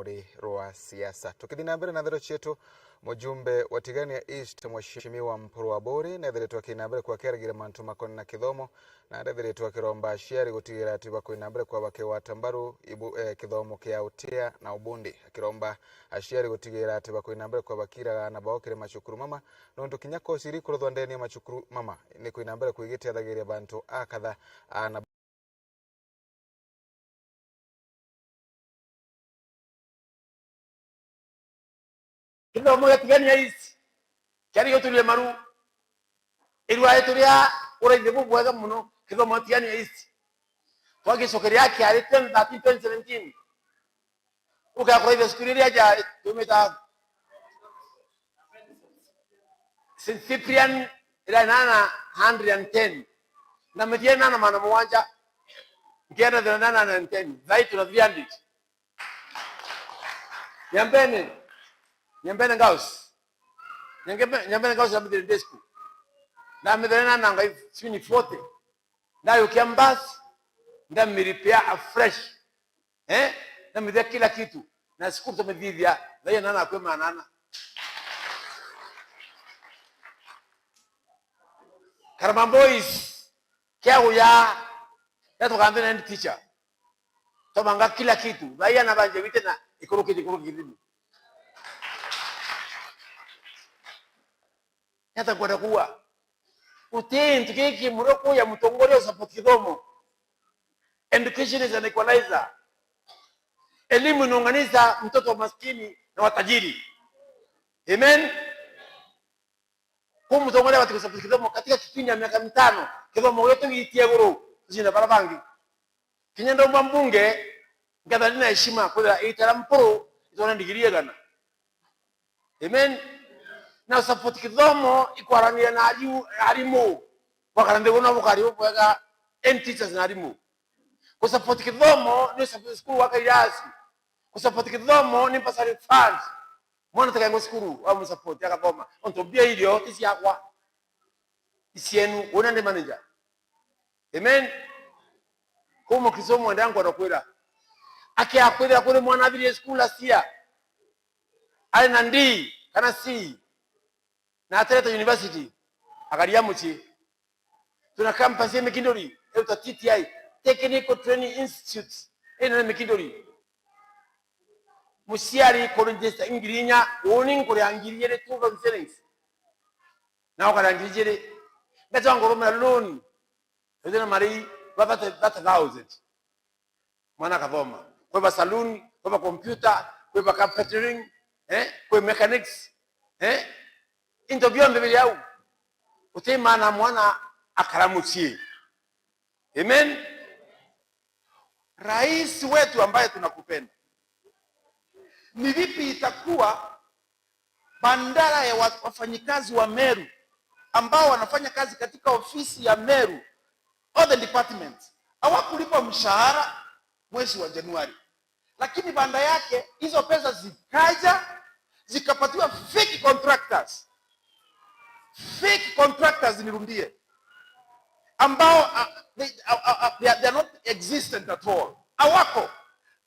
Rung'uri rwa siasa. Tukithii na mbere na thero cietu, mujumbe wa Tigania East Mheshimiwa Mpuru Aburi nethiritwe akina mbere kwa mantu makoni na kithomo na ndethiritwe akiromba aciari gutigira ati bakwina mbere kwa bakiwata mbaru ibu, kithomo kia utia na ubundi, akiromba aciari gutigira ati bakwina mbere kwa bakiraga na baokire macukuru mama nontu kinya kosi iri kurothwa ndeni ya macukuru mama ni kwina mbere kwigiteathagiria bantu akatha ana. Kithomo gĩa Tigania East kĩarĩ gĩtũrie maru irua ĩtũrĩa ũraithie bubwega mũno. Kithomo gĩa Tigania East twagicokeria kĩarĩ 2013 2017 ukakũraithia cukuru ĩrĩa nja tumĩta St Cyprian ĩrĩa nana 110 na mĩthia nana mana mũgwanja nkienda thina 910 thai tuna 300. Nyambene Nyambene Girls, Nyambene Girls na mithire school na mithire na nanga sini 40 na yukia mbasi ndamiripia afresh na mithire kila kitu na siku tumethithia thai nana kwe manana Karama Boys kya uya na tukaambia na teacher tomanga kila kitu thai na banje wite na ikuruki ikuruki kithimi hata kwenda kuwa utintu kiki muroko ya mutongoleo support kithomo. Education is an equalizer. Elimu inaunganisha mtoto wa maskini na watajiri. Amen. Kwa mutongoleo watu support kithomo katika kipindi ya miaka 5 kithomo yote gitie guru zina barabangi kinyendo mba mbunge ngatha nina heshima kwithira itara mpuru itona ndigirie gana. Amen. Na support kithomo ikwarania na arimu wakarande gona bukari bwega en teachers na arimu ku support kithomo ni support school waka irasi ku support kithomo ni bursary fund mwana takango school wa mu support akathoma onto bia irio ti ciakwa isienu wona ndi manager. Amen. Kumo kisomo ndangu anakwira akiakwira kuri mwana athirie school asia ari na D kana C na atereta university akaria muchi. Tuna campus ya Mikinduri euta TTI Technical Training Institute ena Mikinduri musiari kuregister ingirinya woni nguri angiriye 2000 shillings na ukara ngiriye ngacha ngoromera loan ezena mari ba 30,000 mwana kathoma kweba saloon kweba computer kweba carpentering kwe mechanics into byombi biri au utimana mwana akaramutie. Amen. Rais wetu ambaye tunakupenda, ni vipi itakuwa bandara ya wafanyikazi wa Meru ambao wanafanya kazi katika ofisi ya Meru, all the departments hawakulipwa mshahara mwezi wa Januari, lakini banda yake hizo pesa zikaja zikapatiwa fake contractors. Fake contractors, nirudie, ambao they are not existent at all. Hawako.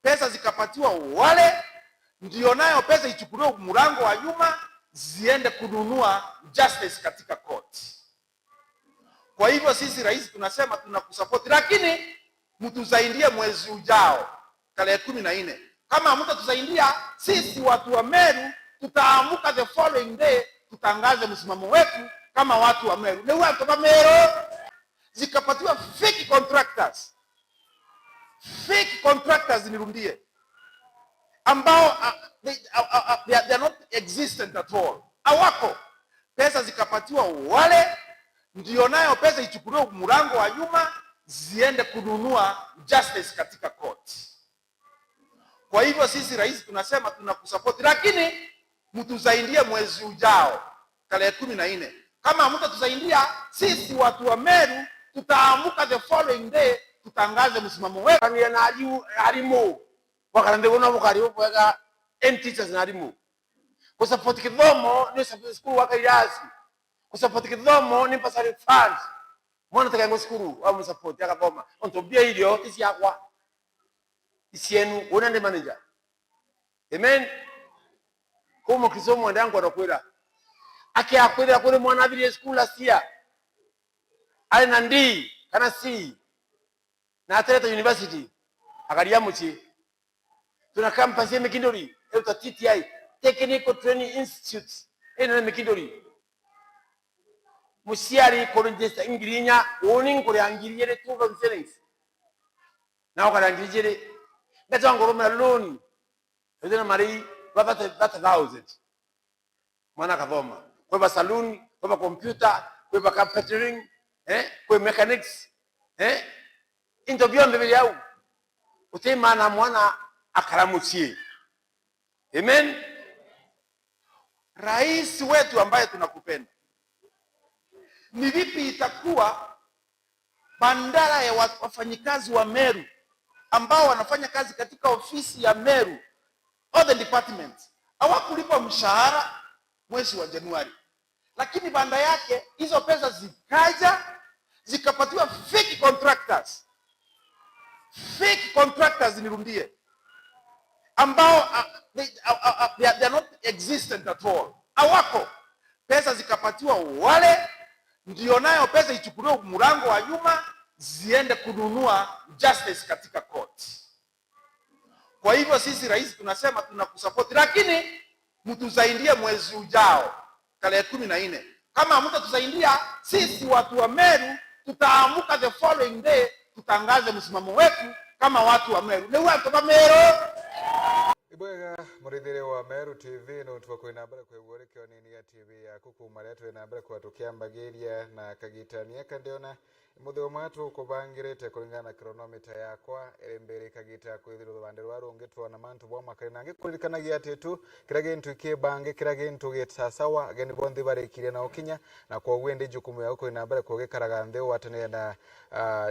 Pesa zikapatiwa wale, ndio nayo pesa ichukuliwe mlango wa nyuma ziende kununua justice katika court. Kwa hivyo sisi rais tunasema tunakusupport, lakini mtusaidie mwezi ujao tarehe 14. Kama hamtatusaidia sisi watu wa Meru tutaamuka the following day tutangaze msimamo wetu kama watu wa Meru. Ni watu wa Meru zikapatiwa fake contractors. Fake contractors, nirudie, ambao they are not existent at all. Hawako. Pesa zikapatiwa wale, ndio nayo pesa ichukuliwe mlango wa nyuma ziende kununua justice katika court. Kwa hivyo sisi rais tunasema tunakusupport, lakini mtusaidie mwezi ujao tarehe 14. Kama hamtatusaidia sisi watu wa Meru tutaamuka the following day tutangaze msimamo wetu. Na arimu wakarande gona bukari bwega en teachers na arimu ku support kithomo ni support school waka irasi ku support kithomo ni bursary fund mwana takango school wa mu support akathoma onto bia irio ti ciakwa isienu wona ndi manager. Amen. Kumo kisomo ndangu anakwira akiakwira kuri mwana abiri school last year ali na D kana C na atereta university akaria muchi. Tuna campus ya Mikindori euta TTI, Technical Training Institute, ena Mikindori musiari koronjesta ingirinya uni nkore angiriye 2000 shillings na ukarangirije ngacha ngoromera loan ezena mari bata 1000 mwana kathoma kweba saloon, kweba computer, kweba carpentering, kwe mechanics, into byombe biri au utemana mwana akaramutie. Amen. Rais wetu ambaye tunakupenda, ni vipi itakuwa bandara ya wafanyikazi wa Meru ambao wanafanya kazi katika ofisi ya Meru, all the departments hawakulipwa mshahara mwezi wa Januari, lakini banda yake hizo pesa zikaja zikapatiwa fake contractors, fake contractors, nirudie, ambao they are not existent at all, hawako. Pesa zikapatiwa wale, ndio nayo pesa ichukuliwe mlango wa nyuma ziende kununua justice katika court. Kwa hivyo sisi rais tunasema tunakusupport, lakini mtusaidie mwezi ujao tarehe 14. Kama hamtatusaidia sisi watu wa Meru tutaamuka the following day tutangaze msimamo wetu kama watu wa Meru. Ni watu wa Meru. Ibwega murithire wa Meru TV no twakwina mbere kwigua kionini ya TV yaku kuma ria twina mbere kwa tukiambagiria na kagitania kandiona mutheo matu kubangirite kuringana na kronomita yakwa iri mbere kagita kwithirwo rubande rwa rungi twona mantu bwa makari na ngikuririkanagia ati tu kira gintu kibange kira gintu gitasawa ageni bonthi barikirie na ukinya na koguo ndi jukumu yaku kwina mbere kugikaraga nthi watanire na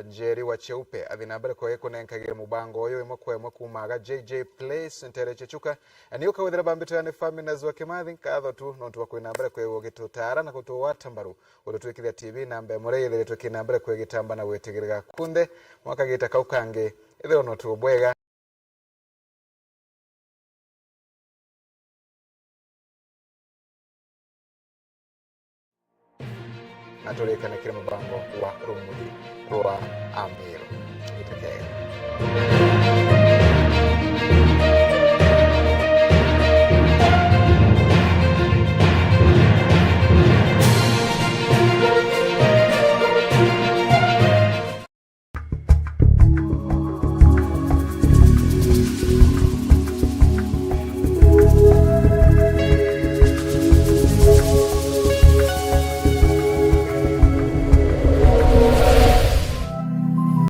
Njeri wa Cheupe athi na mbere kuginkunenkagira mubango uyu imwe kwa imwe kumaga JJ Place ntere chechuka ni ukawithira bambito ya ni famina zwa kimathi nkatho tu no tuwa kwina mbere kwigwo gitutara na kutuwata mbaru ututwikithia TV na mbe mure yithiritwe kina mbere kwigitamba na gwitigirira kunthe mwaka gita kau kangi ithiro no tu bwega. Na turikanakire mubango wa rumuri rwa Amiru. Itekere.